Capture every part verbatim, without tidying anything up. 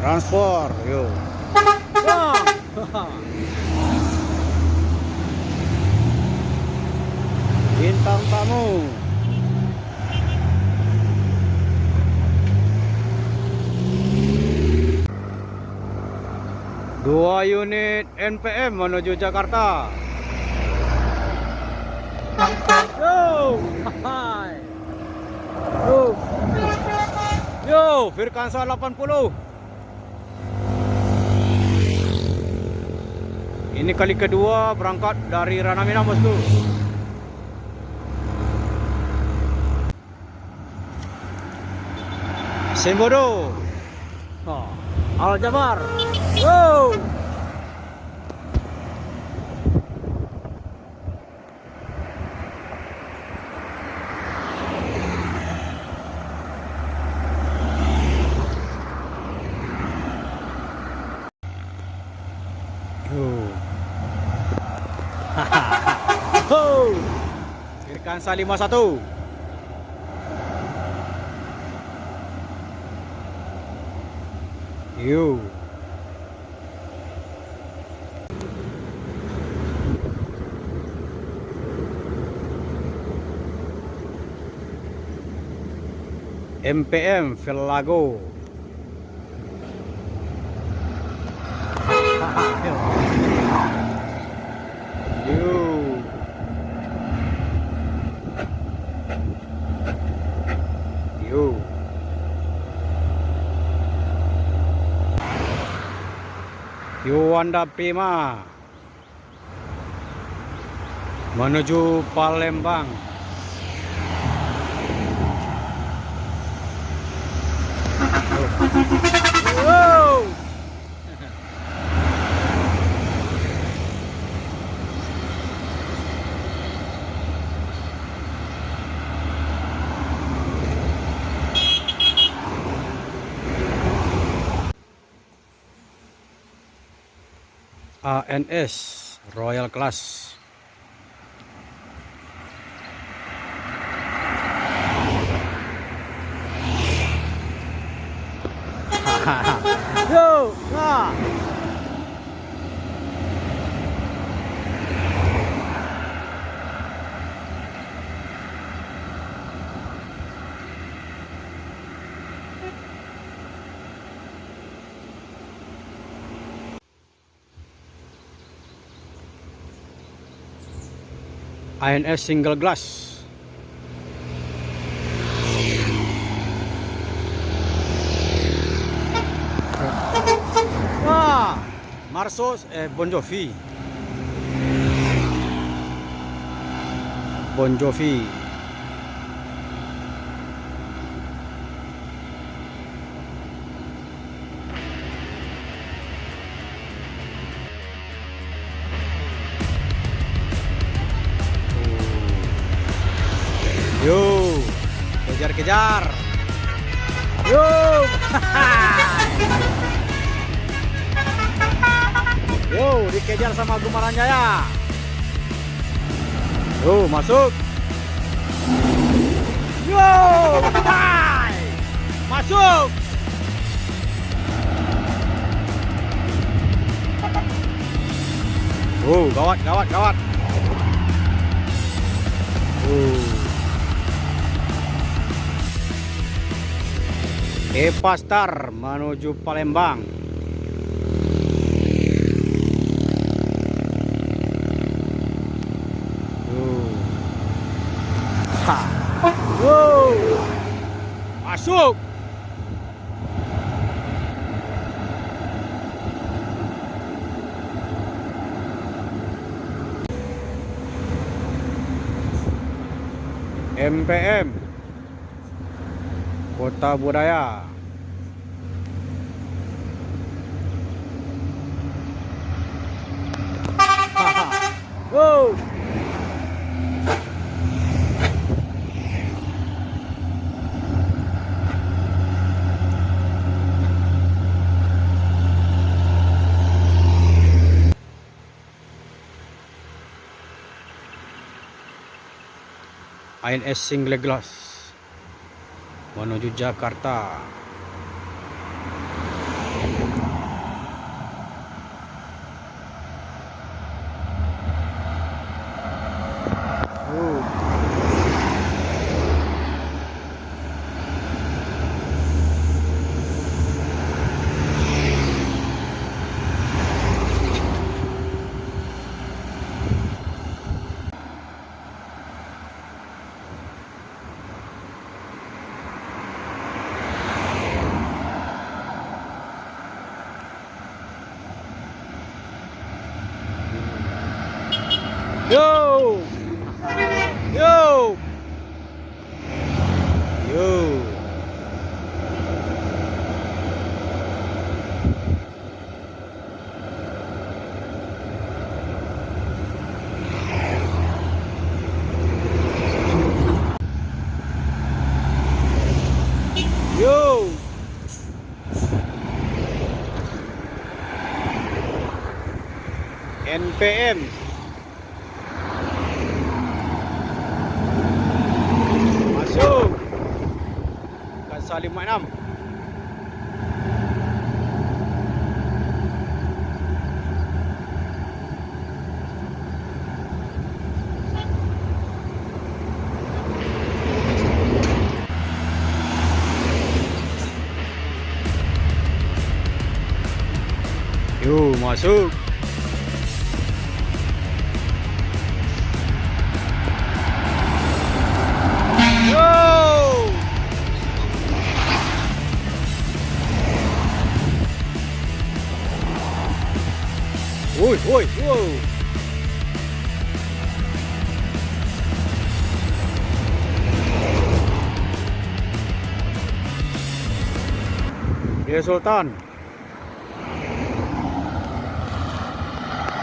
Transfer, yo. Wah. Bintang tamu. Dua unit N P M manuju Jakarta. Yo, hai. Yo. Yo, Firkansa delapan puluh. Ini kali kedua berangkat dari Ranah Minang, bosku. Sembodo. Oh, Al Jabar. Wow. Yo. Ho. Firkansa lima satu. Yo. M P M Velago. Yo. Yo. Yo, Wanda Prima. Manuju Palembang. Wow. A N S Royal Class. Yo, nah. A N S single glass. Wah, Marsos, eh, Bon Jovi. Bon Jovi. Yo, kejar-kejar. Yo. Yo, dikejar sama Gumaran Jaya. Yo, masuk. Yo, hai. Masuk. Oh, gawat, gawat, gawat. Oh. Epastar manuju Palembang. Oh. Ha. Wow. Masuk. M P M, Kota Budaya. Wow. A N S single glass manuju Jakarta. N P M. Masuk. Gansa limo enam. Yo, masuk. Yo. Woi, woi, wow. Yo, Sultan.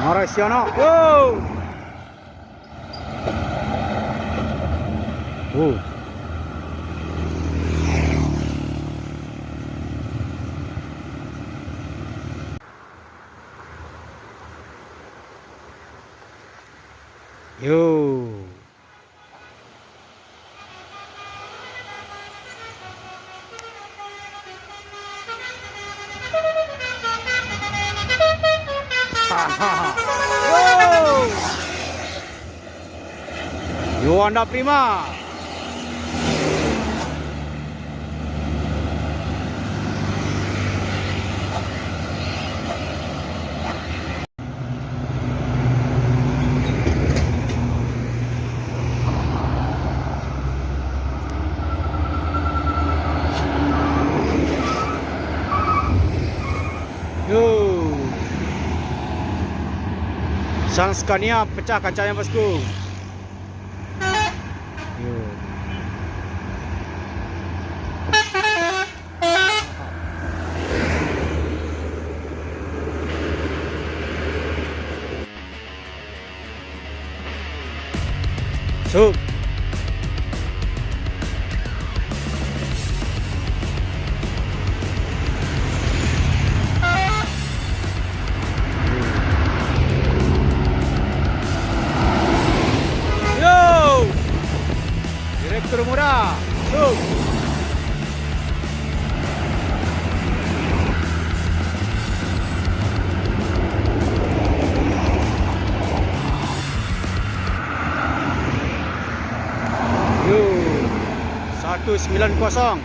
Marai sianak. Wow. Wow. Yo. Yo, Anda Prima. Yo. Sang Scania pecah kacanya, bosku. Yo. Masuk. Yo. Direktur Muda. Masuk. Yo, satu sembilan kosong.